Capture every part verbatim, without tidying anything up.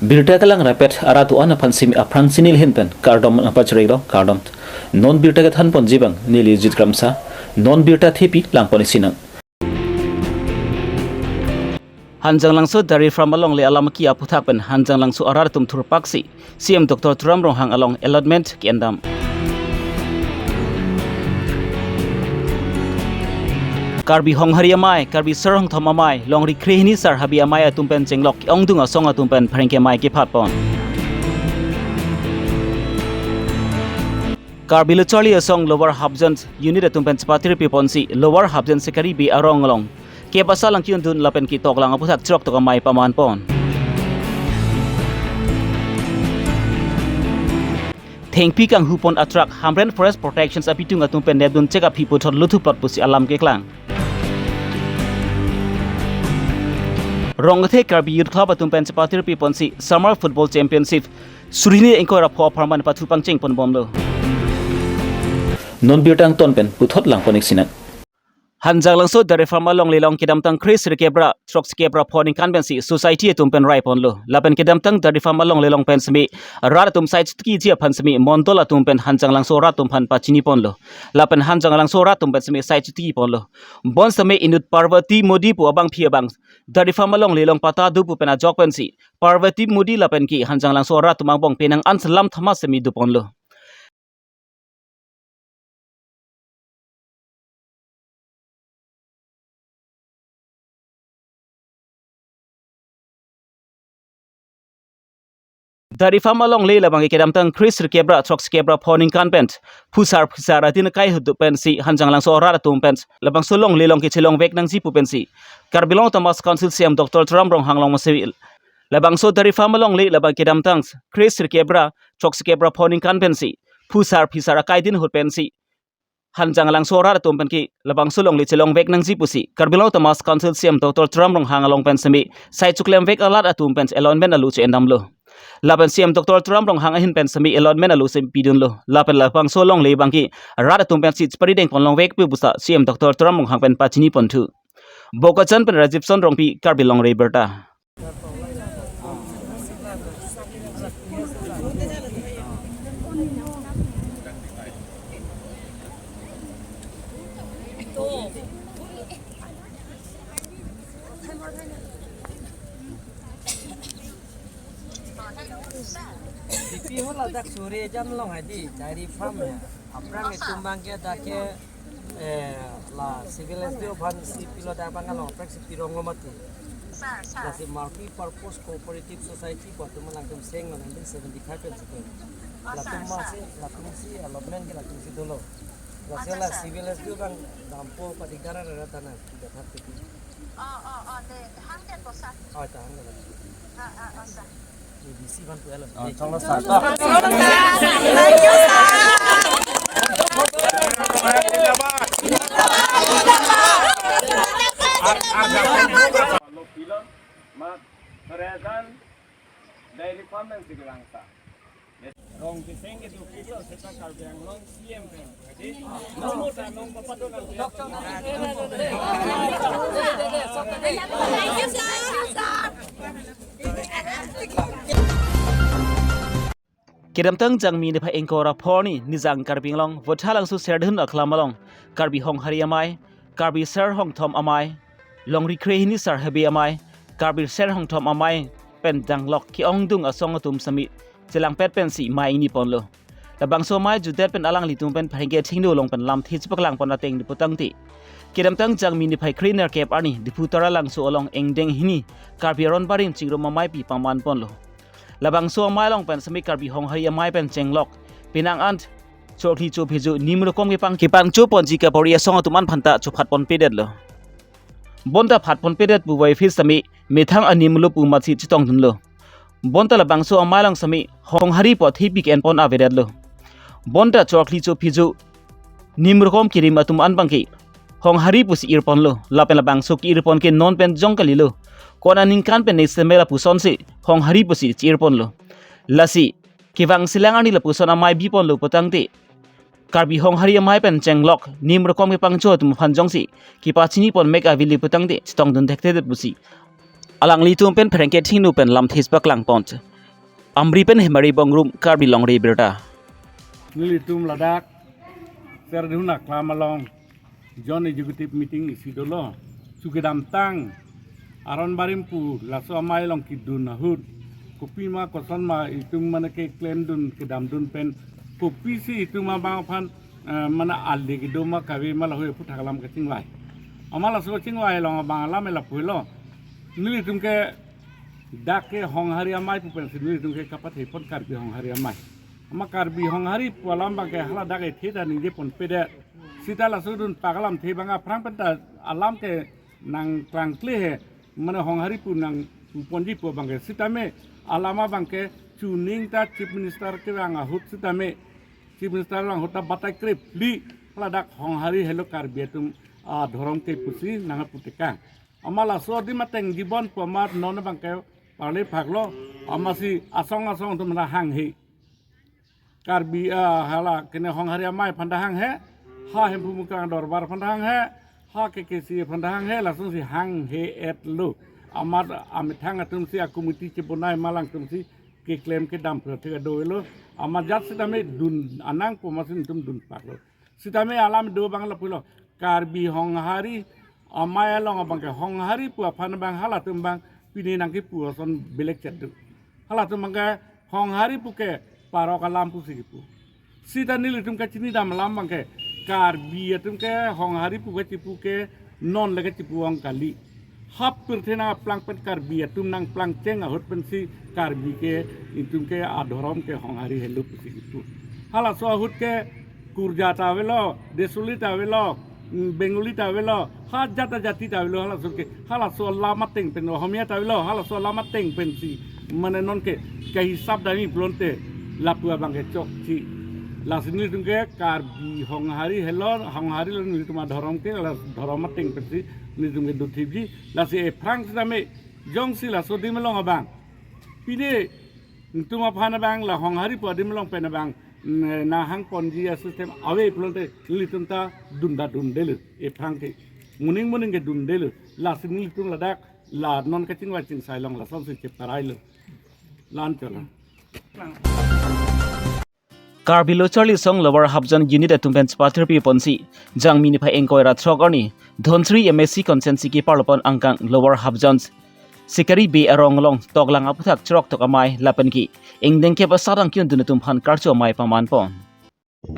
Birta kelang rapet arat do-an aphan simi aphrang si neli ahin pen kardom nangpachirilo, kardom. Non birta kethan ponji abang neli Jit Kramsa, non birta thepi lang pon isi nang. Hanjanglangso Dairy Farm alongle alam ke-e aputhak pen Hanjanglangso arat atum thurpaksi C M Doctor Tuliram Ronghang along allotment ke-endam. Karbi Honghari Amei, Karbi Ser Hongthom Amei, Longri Krehini Sar Habe Amei atum pen chenglok ke-ongdung asong atum pen pherangke amei kephat pon. Karbi Lo Charli Asong Lower Hapjant unit atum pen chepatir pi ponsi Lower Hapjant Sikari Bey arong along kep asa lang ke-undun lapen ketok lang aputhak chirok tok amei paman pon. Thengpi kanghu pon a-truck Hamren Forest Protections apitung atum pen nepdun chek aphi puthot luthu plot pusi alam keklang. Rong kethe Karbi Youth Club atum pen chepatir pi ponsi Summer Football Championship suri hini ingkoi ra pho apharman pathu pangcheng pon bomlo. Non birta angton pen puthot lang pon isi nang. Hanjanglangso Dairy Farm alongle along kedamtang kre sirkep ra throksi kep ra pho aningkan pensi society atum pen rai ponlo. Lapen kedamtang Dairy Farm alongle along pen simi rat atum sai chotiki ji aphan simi mondol atum pen Hanjanglangso rat atum aphan pachini ponlo. Lapen Hanjanglangso rat atum pen simi sai chotiki ponlo. Bonsitame inut Parvati Modi pu abangpi abang Dairy Farm alongle along patta do pu pen ajok pensi Parvati Modi lapen ke Hanjanglangso rat atum angbong penang an selam thama simi do ponlo. Dairy Farm alongle labang ke kedamtang kre sirkep ra throksi kep ra pho aningkan pen phusar phisar adin kai hudu pensi Hanjanglangso arat atum pen labangso alongle along kechelong vek nangji pu pensi Karbi Anglong Autonomous Council C M Doctor Tuliram Ronghang along masi labangso Dairy Farm alongle labang kedamtang kre sirkep ra throksi kep ra pho aningkan pensi phusar phisar akai din ahut pensi Hanjanglangso arat atum pen ke labangso alongle chelong vek nangji pusi Karbi Anglong Autonomous Council C M Doctor Tuliram Ronghang along pen simi sai choklem vek alat atum pen allotment alo che-endamlo. Lapen C M Doctor Tuliram Ronghang ahin pen simi allotment alo che pidunlo. Lapen labangso alongle abang ke rat atum pensi chepari deng pon long vek pu pusi C M Doctor Tuliram Ronghang pen pachini ponthu. Bokajan pen Rajibson Rongpi, Karbi Longri Abirta. Dipi ho ladak suri jam long hadi, Dairy Farm ya. Aphrang itum abang ke dak ke, eh, la civil S D O aphan si pilo, dak abang along aphrang si pirong lo mati. Sir, sir. Lasi Multi Purpose Cooperative Society pu atum alangtum seng lo nineteen seventy-five pen si pen. Oh, latum sir, ma sir. Si, latum si allotment ke latum si dolo. Lasi, oh, la sir, civil S D O abang dampo patikara rara tanang, tidak hak tiki. Oh, oh, oh, de, hang det ko, sir. Oh, ta hang det. Ah, ah, oh, sir. A B C one to L. Oh, chalo, sir. Lo pilon, ma, present, Dairy Farm nangsi kelang sa. Rong kiseng ke duki lo seta Karbi Anglong C M pen. Jadi, nomor dan nomor papadon. Kedamtang Jangmi niphai ingkoi ra pho arni nijang Karbi Anglong Vothatlangso Serdihun Aklam along Karbi Honghari Amei, Karbi Ser Hongthom Amei, Longri Krehini Sar Habe Amei, Karbi Ser Hongthom Amei pen danglok ke-ongdung asong atum simi chelangpet pensi mei ingni ponlo. Labangso amei jutdet pen alanglitum pen pherangke athengno along pen lamthe chepaklang pon ateng diputangte, kedamtang Jangmi niphai kre nerkep arni Diphu Taralangso along ingdeng hini Karbi aron barim chingrum ameipi paman ponlo. Labangso amei along pen simi Karbi Honghari Amei pen chenglok penang an chorkhli chophiju nim rokom kepang kepangcho ponji kapori asong atum an aphanta chophat ponpedetlo. Bonta phat ponpedet pu voiphit simi methang anim lo pu amatsi chetongdunlo. Bonta labangso amei along simi Honghari pu athepi ke-en pon avedetlo. Bonta chorkhli chophiju nim rokom kerim atum an abang ke Honghari pusi ir ponlo. Lapen labangso ke-ir pon ke non pen jong kalilo. Ko-an aningkan pen ne seme lapusonsi Honghari pusi che-ir ponlo. Lasi kevang selang arni lapuson amei bi ponlo putangte, Karbi Honghari Amei pen chenglok nim rokom kepangcho atum aphan jongsi kepachini pon mek avili putangte chetongdun thekthedet pusi alanglitum pen pherangke athengno pen lamthe chepaklang pon. Amri pen Hemari Bongrung, Karbi Longri Abirta. Nelitum ladak Serdihun Aklam along Joint Executive Meeting isi dolo. Sukedamtang aron barim pu laso amei along kedun ahut, kopima kosonma itum mane keklemdun kedamdun pen, kopisi itum abang aphan, eh, mane ali kedoma kave ma lahui aphuthak alam kachingvai. Amat laso kachingvai along abang alam ela pulo. Nelitum ke dak ke Honghari amei pu pensi nelitum ke kapathe pon Karbi Honghari amei. Amat Karbi Honghari pu alam abang ke hala dak ethe ta ningje ponpedet. Sita laso dunpak alamthe abang aphrang penta alam ke nangklangkle he, mane Honghari pu nangpu ponji pu abang ke. Sitame alam abang ke chuning ta Chief Minister kevang ahut sitame, Chief Minister vang ahut ta batai krepli, hala dak Honghari helo Karbi atum adhorom ke pusi nangpu tekang. Amat laso adim ateng jibon pu amat non abang ke parle phaklo, amatsi asong asong atum ta hanghe. Karbi, ah, hala kene Honghari amei aphan ta hanghe, ha Hemphu Mukrang Dorbar aphan ta hanghe, ha K K C aphan ta hanghe, lasonsi hanghe-etlo. Amat amethang atumsi a-committee chebonai ma alangtumsi keklem kedam pura thek adolo. Amat jat sitame dun anang pu amatsi nelitum dunpaklo. Sitame alam do abang lapulo. Karbi Honghari amei along abang ke Honghari pu aphan abang halatum abang pine nangkepu ason belek chet do. Halatum abang ke Honghari pu ke parok alam pusi kepu. Sita nelitum kachinidam alam abang ke Karbi atum ke Honghari pu kachipu ke non le kachipu ong kali. Hap pirthe nangplang pen Karbi atum nangplangcheng ahut pensi Karbi ke itum ke adhorom ke Honghari helo pusi kepu. Halaso ahut ke Kurja ta avelo, Desuli ta avelo, mm, Bengali ta avelo, ha jata jati ta avelo, halaso ke, halaso alam ateng pen, Ohomia ta avelo, halaso alam ateng pensi, mane non ke, kahisap dami pulote, lapu abang ke chokche. Lasi nelitum ke Karbi Honghari helo, Honghari lo nelitum adhorom ke, la dhorom ateng pensi, nelitum ke dothipji, lasi ephrang sitame, jongsi laso adim along abang. Pine, nelitum aphan abang la Honghari pu adim along pen abang, mm, nahang ponji a-system ave pulote nelitum ta dunda dundelo, ephrang ke. Moning moning ke dundelo, lasi nelitum ladak, la non kachingvai chingsai along lasonsi cheparailo. Lan chola. Karbi Lo Charli Asong Lower Hafjan Unit atum pen chepathirpi ponsi, Jangmi niphai ingkoi ra throk arni, Dhansiri M A C constituency keparlo pon angkang Lower Hafjan Sikari Bey arong along toklang aphuthak chirok tok amei lapen ke ingdeng kep asatlang kiyundun atum aphan karcho amei paman pon.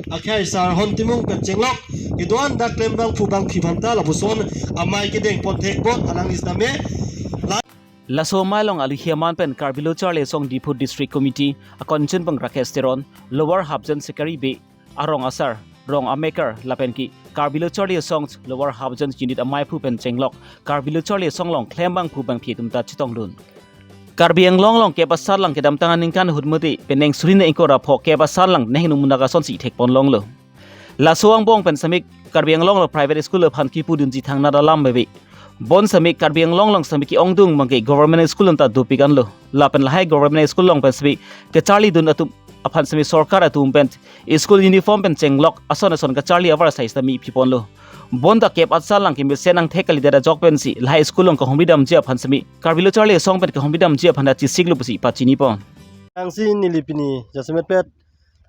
Akhai sar hon timung pen chenglok, kedo-an dak klembang phubang phibang ta lapuson amei kedeng pon thek pon alang isname. Laso amei along aluhi aman pen Karbi Lo Charli Asong Diphu District Committee akonchun pang Rakesh Teron, Lower Hafjan Sikari Bey arong asar, rong amekar lapen ke Karbi Lo Charli Asong Lower Hafjan Unit ameiphu pen chenglok Karbi Lo Charli Asong along klembang phubang phi atum ta chetongdun. Karbi Anglong along kep asatlang kedamtang aningkan ahut mate penang suri ingkoi ra pho kep asatlang nehnu munak asonsi thek pon longlo. Laso angbong pen sitame Karbi Anglong along private school aphan kipudunji thangnat alam bebe. Bonsitame Karbi Anglong along sitame ke-ongdung abang ke government school anta dopik anlo. Lapen lahai government school along pen sitame kacharlidun atum aphan sitame sorkar atum pen school uniform pen chenglok ason ason kacharli avarsai sitame pi ponlo. Bonta kep asatlang kemesen angthek kalidet ajok pensi lahai school along kahumri damji aphan sitame Karbi Lo Charli Asong pen kahumri damji aphan ta chesiklo pusi pachini pon. Angsi neli pini jasemet pet,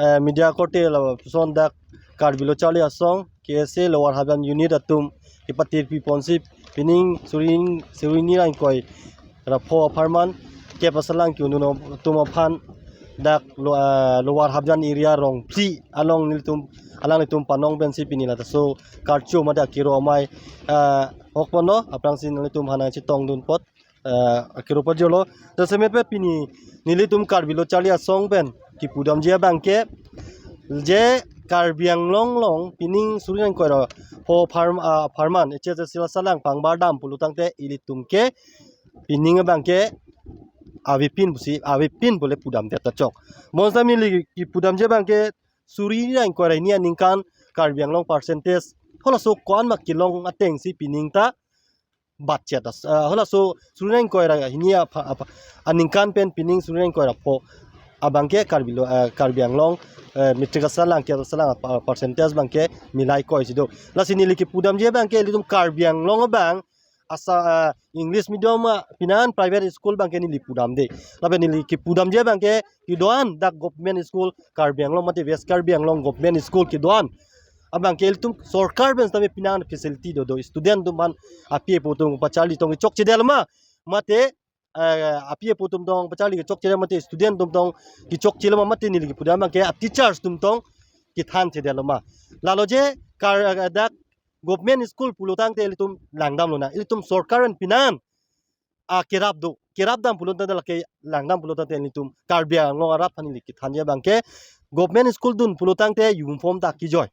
eh, media korte lapuson dak Karbi Lo Charli Asong K S A Lower Hafjan Unit atum kepathirpi ponsi pining suri, suri ni ra ingkoi ra pho apharman kep asatlang kiyundun atum aphan dak lo, eh, Lower Hafjan area rong phli along nelitum alanglitum panong pensi pini lata so karcho mate akiro amei, eh, hok ponlo aphrangsi nelitum aphan nangchetongdun apot, eh, akiro pajolo. Jasemet pet pini nelitum Karbi Lo Charli Asong pen kipudamji abang ke je Karbi Anglong along pining suri ingkoi ra pho apharm-, ah, apharman H S S C la salang pangbar dam pulo tangte ilitum ke pining abang ke avepin pusi, avepin pule pudamdet ta chok. Bonsitame neli kipudamji abang ke suri ra ingkoi ra hini aningkan Karbi Anglong percentage halaso ko-an ma kelong atengsi pining ta batchet as, ah, halaso suri ra ingkoi ra hini apha, apha, aningkan pen pining suri ra ingkoi ra pho abang ke Karbi Lo, ah, Karbi Anglong, eh, matric asatlang kep asatlang apa, percentage abang ke milai koisi do. Lasi neli kipudamji abang ke ilitum Karbi Anglong abang asa, ah, English medium, ah, pinan private school abangke neli pudamde. Lapen neli kipudamji abangke kedo-an dak government school Karbi Anglong mate West Karbi Anglong government school kedo-an abangke ilitum sorkar pen sitame pinan facility dodo, student atum aphan api apo atum pacharli tong chokchedetlo ma, mate, eh, api apo atum tong pacharli chokchedetlo ma, mate student atum tong kechokchelo ma, mate neli kipudam abangke a teachers atum tong kethanchedetlo ma. Lalo je kar, eh, dak government school pulo tangte ilitum langdamlonang. Ilitum sorkar pen pinan, ah, kerap do. Kerapdam pulo tangte, lake langdam pulo tangte ilitum Karbi Anglong arat aphan neli kethanji abangke government school dun pulo tangte uniform ta ke-oi.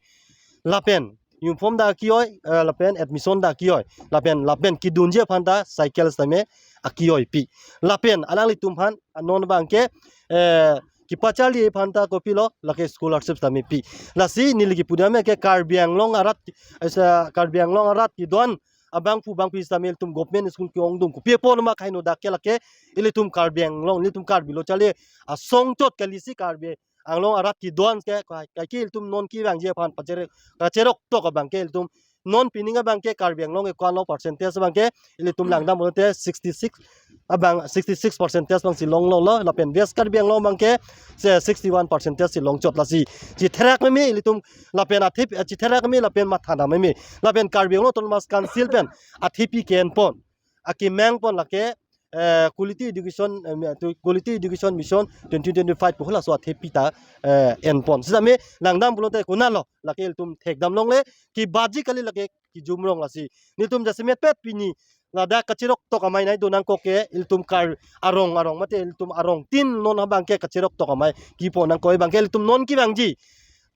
Lapen uniform ta ke-oi, eh, lapen admission ta ke-oi. Lapen, lapen kedunji aphan ta cycle sitame ake-oipi. Lapen alanglitum aphan non abangke, eh, kepacharli aphan ta kopilo, lake scholarship sitame pi. Lasi neli kipudam ke Karbi Anglong arat, asa Karbi Anglong arat kedo-an abangphu bangphi sitame ilitum government school ke-ongdung kopi apotlo ma, kaino dak ke lake ilitum Karbi Anglong, ilitum Karbi lo charli asong chot kalisi Karbi Anglong arat kedo-an ke, kai, kaike ilitum non kevangji aphan pachere, kacheroktok abangke ilitum non pining abangke Karbi Anglong ke ko-anlo percentage abangke ilitum langdam pulote sixty-six abang, sixty-six percentage abangsi longlonglo, lapen West Karbi Anglong abangke se sixty-one percentage si longchot. Lasi chitherak meme ilitum lapen athip, eh, chitherak meme lapen matha dam meme, lapen Karbi Anglong Autonomous Council pen athepi ke-enpon, akemang pon lake, eh, quality education, eh, mi-, tu quality education mission twenty twenty-five pu halaso athepi ta, eh, enpon. Sitame langdam pulote konatlo, lake ilitum thekdam longle, kebaji kali lake kejum rong. Lasi nelitum jasemet pet pini ladak kacheroktok amei nai donangkok ke ilitum Kar arong, arong mate ilitum arongtin non abangke kacheroktok amei keponangkok abangke ilitum non kevangji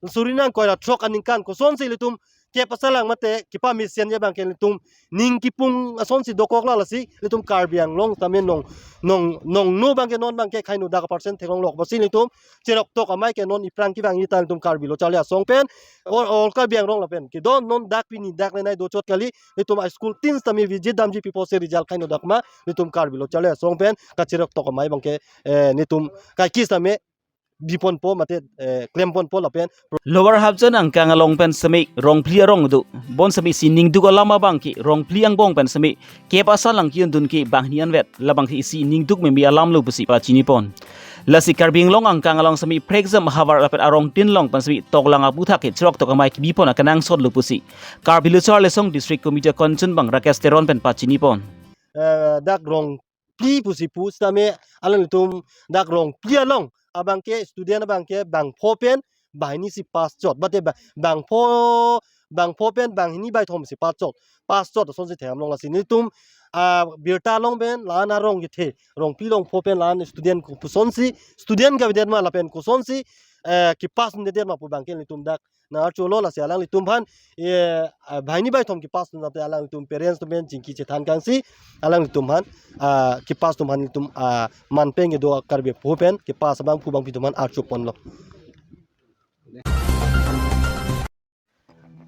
suri nangkok ra throk aningkan kosonsi ilitum kep asalang mate kepamesen abangke ilitum ning kipung asonsi dokoklo. Lasi ilitum Karbi Anglong tame nong, nong, nongno abangke non abangke kaino dak percent theklonglok pusi ilitum cheroktok amei ke non iphrang kevangji ta ilitum Karbi lo charli asong pen, all, all Karbi Anglong lapen kedo non dak pini dak le nai dochot kali, ilitum a school tin sitame visit damji pi pusi result kaino dak ma, ilitum Karbi lo charli asong pen kacheroktok amei abangke, eh, nelitum kaike sitame biponpo mate, eh, klemponpo lapen Lower Hapjan angkang along pen sitame rongphli arong do. Bonsitame isi ningduk alam abangke rongphli angbong pen sitame kep asalang ke-undun ke banghini anvet, labangke isi ningduk meme alamlo pusi pachinipon. Lasi Karbi Anglong angkang along sitame phrekjam ahavar lapen arongtin along pen sitame toklang aputhak ke cheroktok amei kebipon akenangsotlo pusi Karbi Lo Charli Asong District Committee akonchunbang Rakesh Teron pen pachinipon. Eh, dak rong phli pusi pu sitame alanglitum dak rongphli along abangke student abangke bangpho pen banghini si pass chot, mate ba-, bangpho, bangpho pen banghini baithom si pass chot, pass chot asonsi thekdam long. Lasi nelitum, ah, birta along pen la-an arong kethe, rongphli rongpho pen la-an student ko-, kosonsi student kavedet ma lapen kosonsi, eh, kepass un'edet ma pu abangke nelitum dak nang archolo. Lasi alanglitum aphan, eh, ah, banghini baithom kepass un-e ante alanglitum parents atum pen chingki chethan kangsi alanglitum aphan, ah, kepass atum aphan ilitum, ah, manpeng kedo Karbi aphu pen kepass abangphu bangphi atum aphan archoponlo.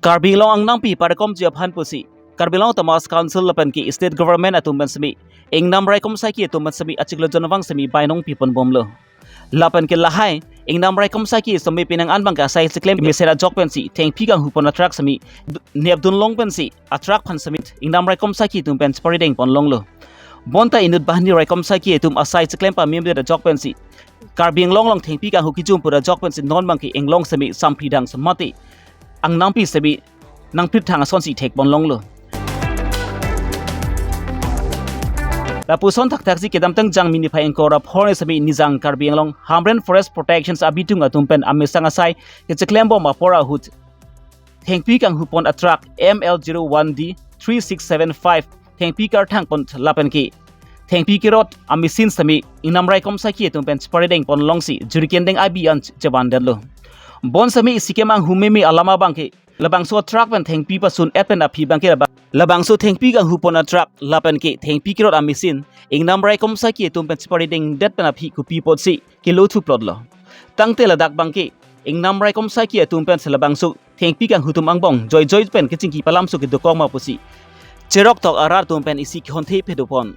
Karbi Anglong angnampi parekomji aphan pusi Karbi Anglong Autonomous Council lapen ke state government atum pen sitame ingnam raikom saiki atum pen sitame achiklo jonvang sitame bainong piponbomlo. Lapen ke lahai ingnam raikom saiki sitame penang an abangke asai chiklem mesen ajok pensi thengpi kanghupon atruck sitame d-, nepdunlong pensi atruck aphan sitame ingnam raikom saiki atum pen chepari dengponlonglo. Bonta inut banghini raikom saiki atum asai chiklem pamemdet ajok pensi Karbi Anglong along thengpi kanghu kejum pura ajok pensi non abangke Anglong sitame samphi dang semati angnampi sitame nangphrithang asonsi thekponlonglo. Lapuson thakthaksi kedamtang Jangmi niphai ingkoi ra phongo sitame Nijang Karbi Anglong Hamren Forest Protection abitung atum pen amesang asai kechiklembom apor ahut thengpi kanghupon atruck M L zero one D three six seven five thengpi karthangpon lapen ke thengpi kerot amachine sitame ingnam raikom saiki atum pen chepari dengponlongsi juriken deng abi an chevandetlo. Bon sitame isi kemanghu meme alam abangke labangso atruck pen thengpi pasun-et pen aphi abangke laba-, labangso thengpi kanghupon atruck lapen ke thengpi kerot amachine ingnam raikom saiki atum pen chepari dengdet pen aphi kopi apotsi kelo thuplotlo. Tangte ladak abangke ingnam raikom saiki atum pensi labangso thengpi kanghu atum angbong joijoi pen kechingki palamso kedokok ma pusi cheroktok arat atum pen isi kehon thephe dopon.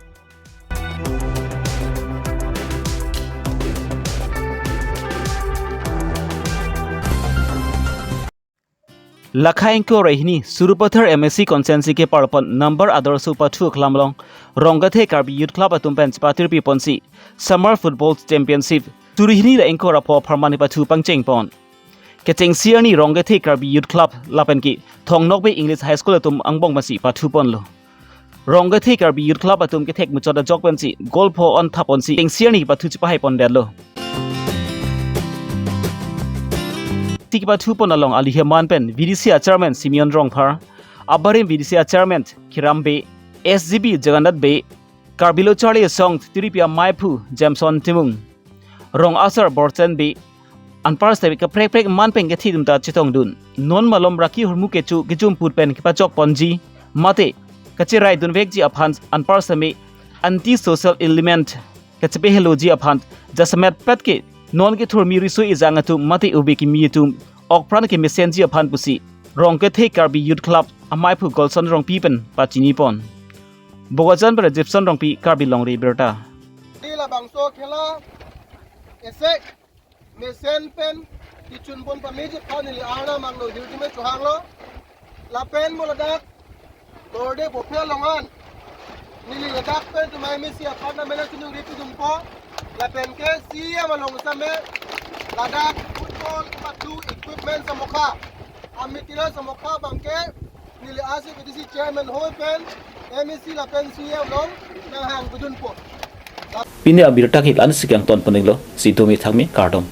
Lakha ingkoi ra hini Sarupathar M A C constituency keparlopon number Adarsho pathu aklam along Rongkethe Karbi Youth Club atum pen chepatirpi ponsi Summer Football Championship suri hini ra ingkoi ra pho apharman kepathu pangcheng pon. Kechengsi arni Rongkethe Karbi Youth Club lapen ke Thong Nokbe English High School atum angbong masi pathu ponlo. Rongkethe Karbi Youth Club atum kethek muchot ajok pensi goal pho on thap ponsi kechengsi arni kepathu chepahai pondetlo. Ti kepathu pon along ali heman pen V D C a chairman Simeon Rongphar, abarim V D C a chairman Kiram Bey, S G B Jagannath Bey, Karbi Lo Charli Asong tiripi amaiphu Jameson Timung, rong asar Borchen Bey, anparta kaprek prek man pen kethe dun ta chetongdun. Non malom raki hurmu kecho kejumput pen kepachok ponji mate kacheraidun vekji aphan anparta anti social element kachepeheloji aphan jasemet pet ke non kethurmi riso ejang atum mate ove kimi atum okpran kemesenji aphan pusi Rongkethe Karbi Youth Club amaiphu Golson Rongpi pen pachini pon. Bokajan pen Jepson Rongpi, Karbi Longri Abirta. Di labangso khela ese mesen pen kechun pon pameji aphan neli arnam angno hirjume chohanglo. Lapen mo ladak Lorde Bophe along an neli ladak pen tumai M A C aphan na mena chunung ripi dumpo. Lapen ke C E M along same ladak football pathu equipment samokha, amitila samokha abangke neli asi V D C chairman hoi pen M A C lapen C E M along nanghang bedunpo. Pini abirta ke la-ansi kangton poninglo, si domi thangmi kardom.